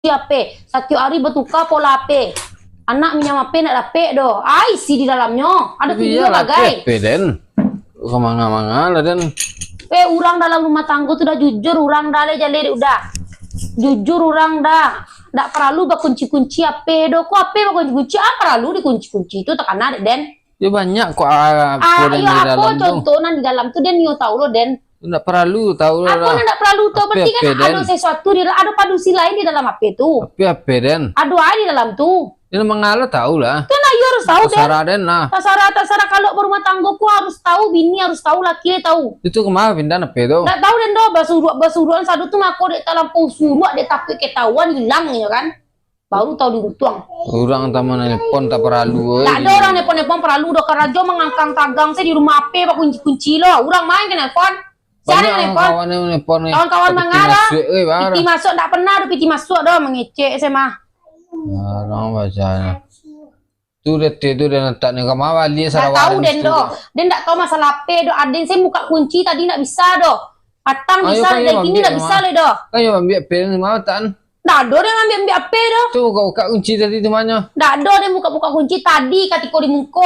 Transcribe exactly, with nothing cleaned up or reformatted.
H P. Satiok ari batuka pola H P. Anak minjam H P ndak dapek doh. Ai, isi di dalamnyo. Ado video bagai. H P, Den. Ka manga-manga lah, Den. Eh, urang dalam rumah tanggo tu dah jujur, urang dah leh jaleh dek udah. Jujur urang dah. Ndak paralu bakunci-kunci H P doh. Ko H P bakunci-kunci, ah, paralu dikunci-kunci tu takana dek, Den. Yo banyak ko, ah, apo, Den, iyo, di apo dalam tu. Contoh nan di dalam tu, Den, nio tahu lo, Den. Ndak paralu tahu lo lah. Apo nan ndak paralu tahu? Berarti kan ado sesuatu di dalam, ado padusi lain di dalam H P tu. H P, H P, Den. Ado ai di dalam tu. Yo manga lo tahu lah. Kan ayo harus tahu, Den. Tasarah, Den, lah. Tasarah, tasarah. Kalau barumah tanggo ko harus tahu, bini harus tahu, laki tahu. Itu kama pindah H P tu? Ndak tahu, Den, doh. Basuruak, basuruakan sado tu mako dek talampau suruak, dek takuik ketahuan, ilang, yo kan. Baru tahu di utuang. Urang tamu nelpon tak paralu, oi. Ndak ado urang nelpon-nelpon paralu doh, karajo mangangkang tagang se di rumah H P bakunci-kunci lo. Urang main ka nelpon. Sia nan nelpon? Kawan-kawan yang nelpon ni. Kawan-kawan manga lo. Piti masuak, oi, bah. Piti masuak ndak pernah ado piti masuak doh, mangecek se mah. Urang bacanya. Tu deh, tu deh, letak ni kama baliak sarawanan. Ndak tahu, Den, doh. Den ndak tahu masalah H P doh. Aden se buka kunci tadi ndak bisa doh. Patang bisa, dari kini ndak bisa leh doh. Kan yo ambiak H P ni mah, Tan. Ndak ado den ambiak-ambiak H P doh. Tu buka-buka kunci tadi tu manyo. Ndak ado den buka-buka kunci tadi katiko di muko.